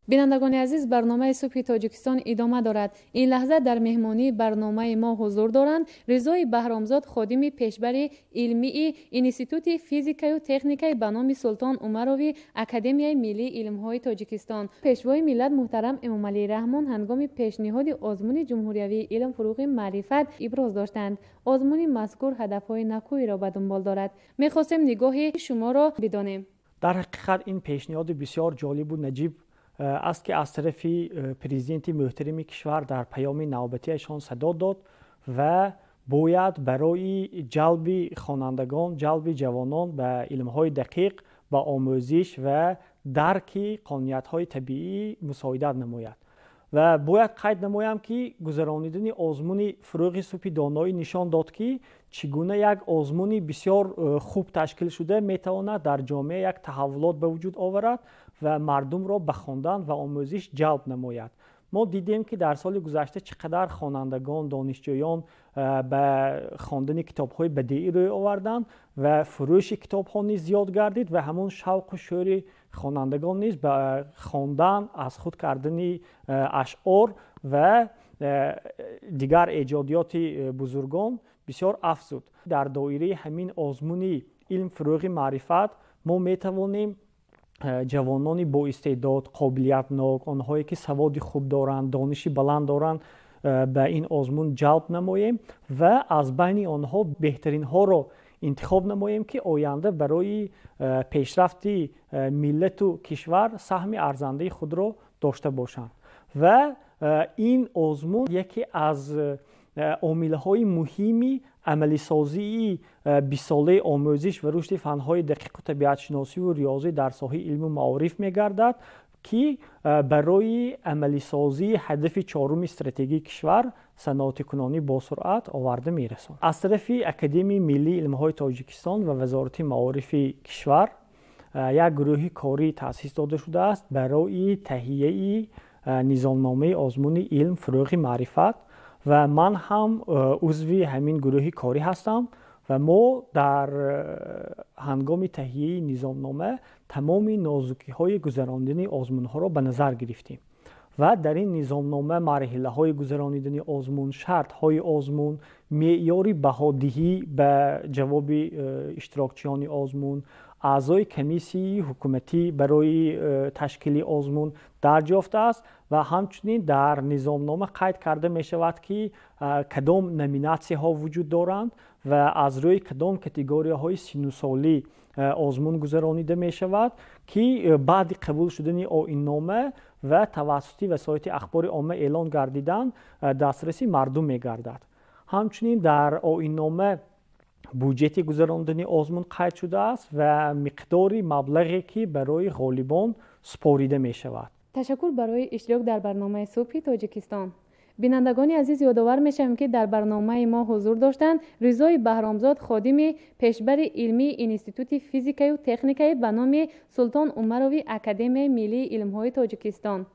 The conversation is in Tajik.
Бинандагони азиз, барномаи «Субҳи Тоҷикистон» идома дорад. Ин лаҳза дар меҳмонии барномаи мо ҳузур доранд Ризои Баҳромзод, ходими пешбари илмии Институти физикаю техникаи ба номи Султон Умарови Академияи миллии илмҳои Тоҷикистон. Пешвои миллат муҳтарам Эмомалӣ Раҳмон ҳангоми пешниҳоди озмуни ҷумҳуриявии «Илм фурӯғи маърифат» иброз доштанд: озмуни мазкур ҳадафҳои накӯиро ба дунбол дорад. Мехостем нигоҳи шуморо бидонем. Дар ҳақиқат, ин пешниҳоди бисёр ҷолибу наҷиб аст, ки аз тарафи президенти муҳтарами кишвар дар паёми навбатиашон садо дод ва бояд барои ҷалби хонандагон, ҷалби ҷавонон ба илмҳои дақиқ, ба омӯзиш ва дарки қонуниятҳои табиӣ мусоидат намояд. Ва бояд қайд намоям, ки гузаронидани озмуни «Фурӯғи субҳи доноӣ» нишон дод, ки чӣ гуна як озмуни бисёр хуб ташкилшуда метавонад дар ҷомеа як таҳаввулот ба вуҷуд оварад ва мардумро ба хондан ва омӯзиш ҷалб намояд. Мо дидем, ки дар соли гузашта чӣ қадар хонандагон, донишҷӯён ба хондани китобҳои бадеӣ рӯй оварданд ва фурӯши китобҳо низ зиёд гардид ва ҳамон шавқу шӯри хонандагон низ ба хондан, аз худ кардани ашъор ва дигар эҷодиёти бузургон бисёр афзуд. Дар доираи ҳамин озмуни «Илм фурӯғи маърифат» мо метавонем ҷавонони боистеъдод, қобилиятнок, онҳое ки саводи хуб доранд, дониши баланд доранд, ба ин озмун ҷалб намоем ва аз байни онҳо беҳтаринҳоро интихоб намоем, ки оянда барои пешрафти миллату кишвар саҳми арзандаи худро дошта бошанд. Ва ин озмун яке аз омилҳои муҳими амалисозии 20-солаи омӯзиш ва рушди фанҳои дақиқу табиатшиносиву риёзӣ дар соҳаи илму маориф мегардад, ки барои амалисозии ҳадафи чоруми стратегии кишвар, саноатикунонӣ босуръат, оварда мерасонад. Аз тарафи Академияи миллии илмҳои Тоҷикистон ва Вазорати маорифи кишвар як гурӯҳи корӣ таъсис дода шудааст барои таҳияи низомномаи озмуни «Илм фурӯғи маърифат» ва ман ҳам узви ҳамин гурӯҳи корӣ ҳастам. Ва мо дар ҳангоми таҳияи низомнома тамоми нозукиҳои гузаронидани озмунҳоро ба назар гирифтем ва дар ин низомнома марҳилаҳои гузаронидани озмун, шартҳои озмун, меъёри баҳодиҳӣ ба ҷавоби иштирокчиёни озмун, аъзои комиссияи ҳукуматӣ барои ташкили озмун дарҷ ёфтааст. Ва ҳамчунин дар низомнома қайд карда мешавад, ки кадом номинатсияҳо вуҷуд доранд ва аз рӯи кадом категорияҳои синнусолӣ озмун гузаронида мешавад, ки баъди қабул шудани оиннома ва тавассути васоити ахбори омма эълон гардидан, дастраси мардум мегардад. Ҳамчунин дар оиннома буҷети гузарондани озмун қайд шудааст ва миқдори маблағе, ки барои ғолибон супорида мешавад. Ташаккур барои иштирок дар барномаи «Субҳи Тоҷикистон». Бинандагони азиз, ёдовар мешавем, ки дар барномаи мо ҳузур доштанд Ризои Баҳромзод, ходими пешбари илмии Институти физикаю техникаи ба номи Султон Умарови Академияи миллии илмҳои Тоҷикистон.